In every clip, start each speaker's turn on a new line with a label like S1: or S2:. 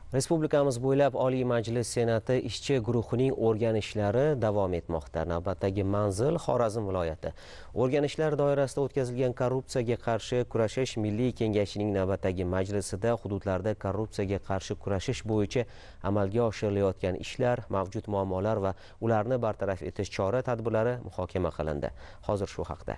S1: Respublikamiz bo'ylab Oliy Majlis Senati ishchi guruhining o'rganishlari davom etmoqda. Navbatdagi manzil Xorazm viloyati. O'rganishlar doirasida o'tkazilgan korrupsiyaga qarshi kurashish milliy kengashining navbatdagi majlisida hududlarda korrupsiyaga qarshi kurashish bo'yicha amalga oshirilayotgan ishlar, mavjud muammolar va ularni bartaraf etish chora-tadbirlari muhokama qilindi. Hozir shu haqda.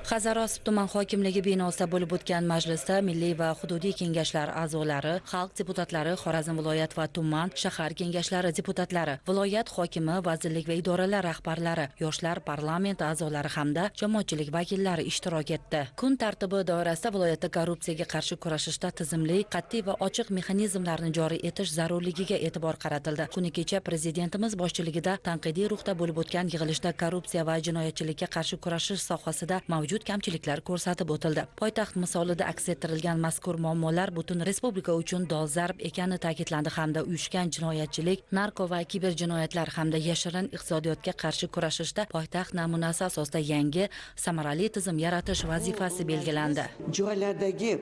S2: Hazarasp tuman hokimligi binosida bo'lib o'tgan majlisda milliy va hududiy kengashlar a'zolari, xalq deputatlari, Xorazm viloyat va tuman shahar kengashlari deputatlari, viloyat hokimi, vazirlik va idoralar rahbarlari, yoshlar parlament a'zolari hamda jamoatchilik vakillari ishtirok etdi. Kun tartibi doirasida viloyatda korrupsiyaga qarshi kurashishda tizimli, qat'iy va ochiq mexanizmlarni joriy etish zarurligiga e'tibor qaratildi. Kuni kecha prezidentimiz boshchiligida tanqidiy ruhda bo'lib o'tgan yig'ilishda korrupsiya va jinoyatchilikka qarshi kurashish sohasida mavjud kamchiliklar ko'rsatib o'tildi. Poytaxt misolida aks ettirilgan mazkur muammolar butun respublika uchun dolzarb ekani ta'kidlandi hamda uyushgan jinoyatchilik, narko va kiber jinoyatlar hamda yashirin iqtisodiyotga qarshi kurashishda poytaxt namunasi asosida yangi samarali tizim yaratish vazifasi belgilandi.
S3: Joylardagi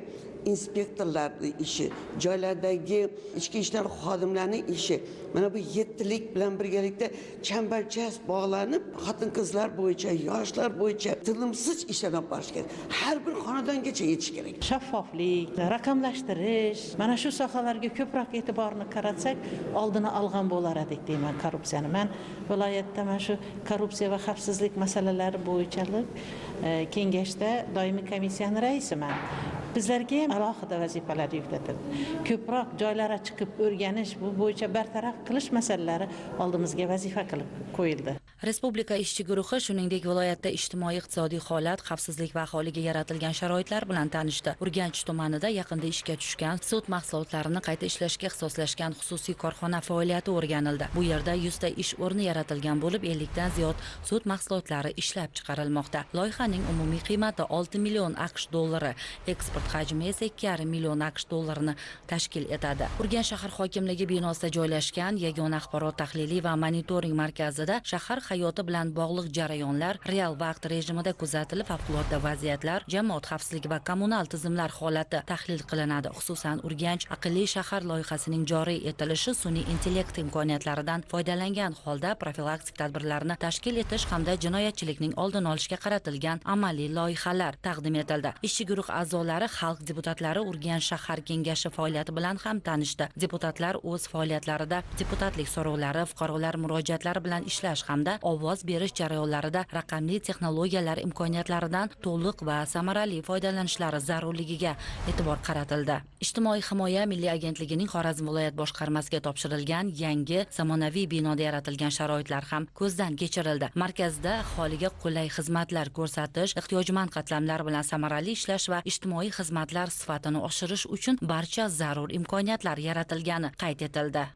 S3: inspektorlarning ishi, joylardagi ichki ishlar xodimlarining ishi, mana bu yettilik bilan birgalikda chambarchas bog'lanib, xotin-qizlar bo'yicha, yoshlar bo'yicha tinimsiz ishlar olib borish kerak. Har bir xonadongacha yetish kerak.
S4: Shaffoflik, raqamlashtirish, mana shu sohalarga ko'proq e'tiborni qaratsak, oldini olgan bo'lar edik deyman korrupsiyani. Men viloyatda mana shu korrupsiya va xavfsizlik masalalari bo'yicha kengashda doimiy komissiyaning raisiman. Bizlarga ham alohida vazifalar yuklatildi. Ko'proq joylarga chiqib o'rganish, bu bo'yicha bartaraf qilish masalalari oldimizga vazifa qilib qo'yildi.
S2: Respublika ishchi guruhi shuningdek viloyatda ijtimoiy-iqtisodiy holat, xavfsizlik va aholiga yaratilgan sharoitlar bilan tanishdi. Urganch tumanida yaqinda ishga tushgan sut mahsulotlarini qayta ishlashga ixtisoslashgan xususiy korxona faoliyati o'rganildi. Bu yerda 100 ta ish o'rni yaratilgan bo'lib, 50 dan ziyod sut mahsulotlari ishlab chiqarilmoqda. Loyihaning umumiy qiymati 6 million AQSh dollari, eksport hajmi esa 2,5 million AQSh dollarini tashkil etadi. Urganch shahar hokimligi binosida joylashgan yagona axborot tahliliy va monitoring markazida shahar hayoti bilan bog'liq jarayonlar real vaqt rejimida kuzatilib, favqulodda vaziyatlar, jamoat xavfsizligi va kommunal tizimlar holati tahlil qilinadi. Xususan, Urganch aqlli shahar loyihasining joriy etilishi sun'iy intellekt imkoniyatlaridan foydalangan holda profilaktik tadbirlarni tashkil etish hamda jinoyatchilikning oldini olishga qaratilgan amaliy loyihalar taqdim etildi. Ishchi guruh a'zolari, xalq deputatlari Urganch shahar kengashi faoliyati bilan ham tanishdi. Deputatlar o'z faoliyatlarida deputatlik so'rovlari, fuqarolar murojaatlari bilan ishlash hamda ovoz berish jarayonlarida raqamli texnologiyalar imkoniyatlaridan to'liq va samarali foydalanishlari zarurligiga e'tibor qaratildi. Ijtimoiy himoya milliy agentligining Xorazm viloyat boshqarmasiga topshirilgan yangi zamonaviy binoda yaratilgan sharoitlar ham ko'zdan kechirildi. Markazda aholiga qulay xizmatlar ko'rsatish, ehtiyojmand qatlamlar bilan samarali ishlash va ijtimoiy xizmatlar sifatini oshirish uchun barcha zarur imkoniyatlar yaratilgani qayd etildi.